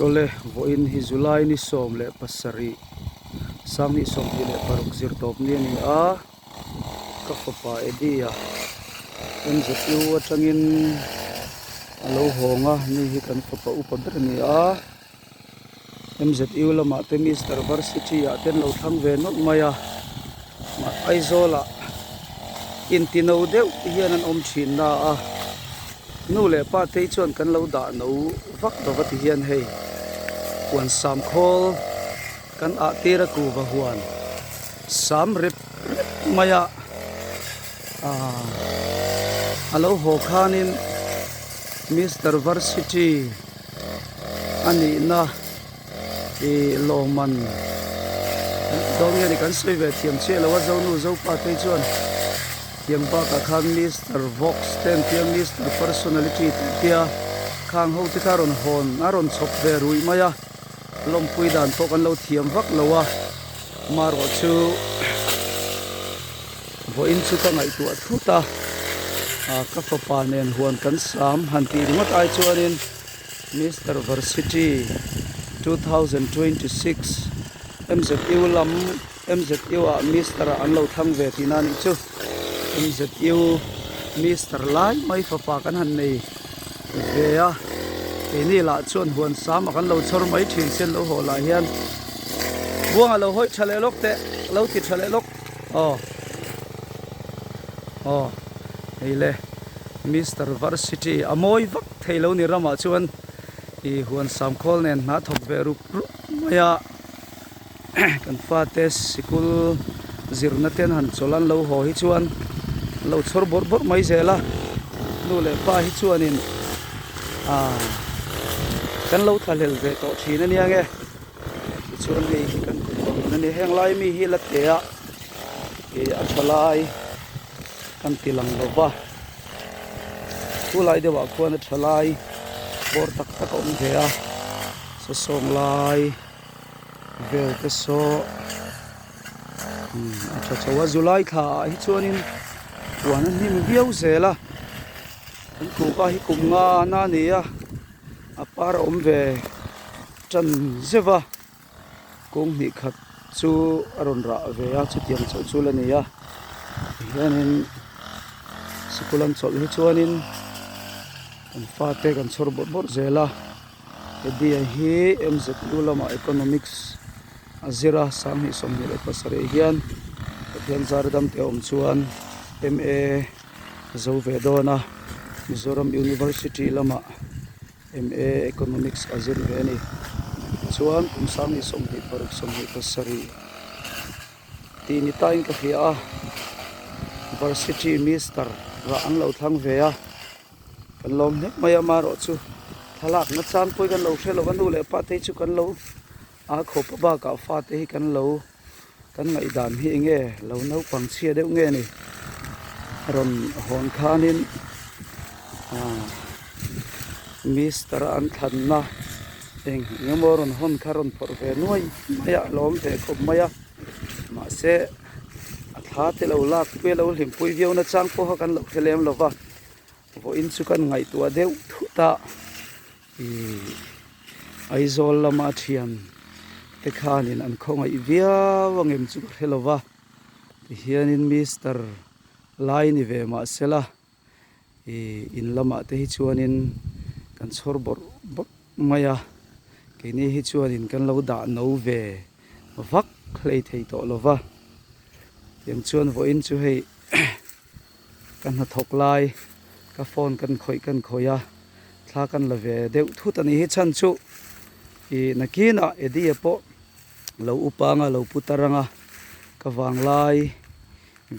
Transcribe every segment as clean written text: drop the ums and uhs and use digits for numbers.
Awle, vawiin hi July ni 17, 2026 zir tawp ni a ni a, ka fapa Eddie-a MZU atangin a lo hawng a, ni hi kan fapa upa ber a ni a. MZU lamah te Mister Varsity ah te an lo thlang ve nawlh mai a, Aizawl ah inti no deuh hian an awm thin na a, nu leh pa te hi chuan kan lo dah no vak lo va ti hian hei huan sam khawl kan ah tir a kuva huan sam rep rep mai a, aaa a lo haw khanin Mister Varsity. A nihna ih lawmman dawn nge ni kan sawi ve thiam chiah lo a zonu zopa te chuan thiam bakah khan Mister Vox te an tia Mister Personality te an tia khang ho te kha a rawn hawn a rawn chhawp ve ruih mai a lawmpui dan pawh kan lo thiam vak lo a marawh chu Vawiin chu ka ngaihtuah thut a, ka fapa nen huan kan sam han tih ringawt ai chuanin Mister Varsity 2026 MZU lam MZU ah Mister ah an lo thlang ve tihna a nih chu. MZU Mister lai mai fapa kan han nei ve a, keini lah chuan huan sam ah kan lo chhawr mai thin sen lo haw lah hian buanga lo hawi tha leh lawk teh lo ti tha leh lawk. Aw aw hei le Mister Varsity a mawi vak thei lo ni ramah chuan ih huan samkhawl nen hna thawk ve rup rup mai a kan fate sikul zirna te an han chawlh an lo haw hi chuan an lo chhawr bawrh bawrh mai zel a nu leh pa hi chuanin ah kan lo thlahlel ve tawh thin a nia nge. Tichuan hei hi kan kut awm a ni heng lai mi hi la teh a ih a tha lai kan ti lang lo va thu lai deuh ah khuan a tha lai bawr tak tak a awm ve a sawsawng lai vel te saw a tha chho a July thla ah hi chuanin huan a hnim viau zel a kan khupa hi kum nga na a ni a. A par a awm ve tan zeuh a kawng hnih khat chu a rawn rah ve a chutiang chauh chu la ni a tihianin sikul an chawlh hi chuanin kan fate kan chhawr bawrh bawrh zel a Eddie-a hi M_Z_U lamah economics a zir a 2027 hian Pathian zar dam te a awm chuan M_A. Zo ve dawn a, Mizoram University lamah MA Economics a zir ve a ni. Chuan kum 2026 27 tih ni tain ka hria a, Varsity Mister rah an lo thlang ve a, kan lawm hle mai a, amaherawhchu thlalak nachang pawh hi kan lo hre lo va, nu leh pa te hi chu kan lo a khawp a bakah fate hi kan lo. Kan ngaihdan hi eng nge lo naupang chhia deuh nge ni rawn hawn khanin ah mister a an thlanna eng eng emaw rawn hawn kha rawn phawrh ve nuai mai a lawm ve khawp mai a mahse a thla te lo lak pui a lo hlimpui viau na chang pawh kha kan lo hre lem lo va vawiin chu kan ngaihtuah deuh thut a. Ihh Aizawl lama thian te khanin an khawngaih viau ang em chu ka hre lo va tihianin Mister lai ni ve mah sela ihh in lamah te hi chuanin kan chhawr bawrh bawrh mai a keini hi chuanin kan lo dah no ve vak hlei thei tawh lo va tiang chuan vawiin chu hei Ka hnathawk lai ka phone kan khawih kan khawih a, thla kan la ve deuh thut a nih hi chhan chu ih nakinah Eddie-a pawh lo upa anga lo pu tar anga ka vanglai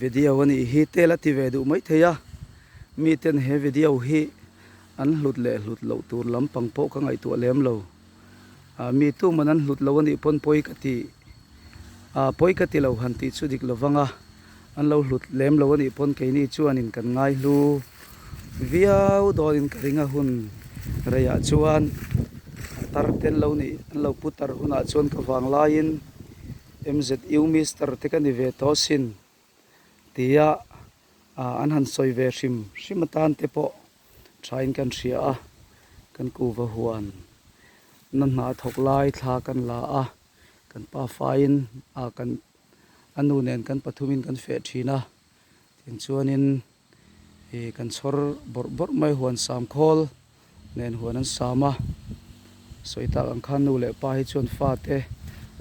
video a nih hi tel a ti ve duh maithei a, miten he video hi an hlut leh hlut loh tur lampang pawh ka ngaihtuah lem lo. Ah mi tuman an hlut lo a nih pawn pawi ka ti ah pawi ka ti lo han tih chu dik lovang a, an lo hlut lem lo a nih pawn keini chuanin kan ngai hlu viau dawnin ka ring a hun reiah chuan tar te an lo nih an lo pu tar hunah chuan ka vang laiin M_Z_U mister te ka ni ve tawh asin tia ah an han sawi ve hrim hrim atan te pawh Thain kan hria a, kan kuva huan Na hna thawk lai thla kan la a, kan pa faiin ah kan a nu nen kan pathumin kan feh thin a, tin chuanin ih kan chhawr bawrh bawrh mai huan sam khawl nen huan an sam a, sawi tak ang khan nu leh pa hi chuan fate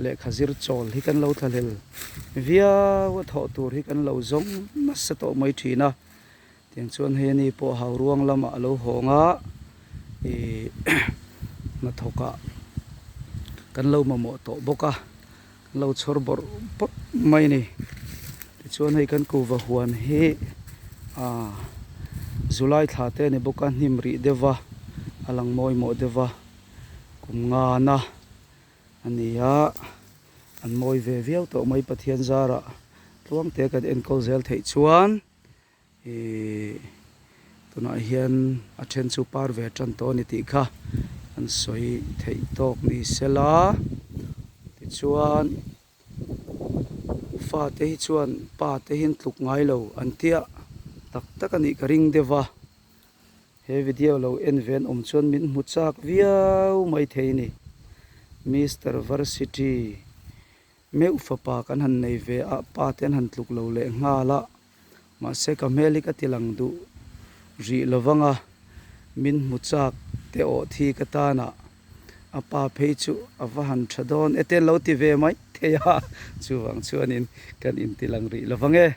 lehkha zir chawl hi kan lo thlahlel viau a thawh tur hi kan lo zawng nasa tawh mai thin a. Tiang chuan hei ani pawh hau ruang lamah a lo hawng a, ih hnathawk ah kan lo mamawh tawh bawk a, kan lo chhawr bawrh bawrh mai a ni. Tichuan hei kan kuhva huan hi ah July thla te a ni bawk a, hnim rih deuh va, a lang mawimawh deuh va, kum ngana a ni a, an mawi ve viau tawh mai Pathian zarah tluangte kan enkawl zel theih chuan. Ihh tunah hian a then chu par ve tan tawh a ni tih kha an sawi theih tawk ni sela tichuan fate hi chuan pa te hi an tluk ngai lo an tia tak tak a nih ka ring deuh va he video lo en ve an awm chuan min hmu chak viau mai thei a ni Mister Varsity. Meuh fapa kan han nei ve a, pa te an han tluk lo leh nghal a, mahse ka hmel hi ka ti lang duh rih lo vang a, min hmu chak te awh thi ka tan a, a pa phei chu a va han tha dawn e te an lo ti ve mai thei a, chuvang chuanin kan inti lang rih lo vang e.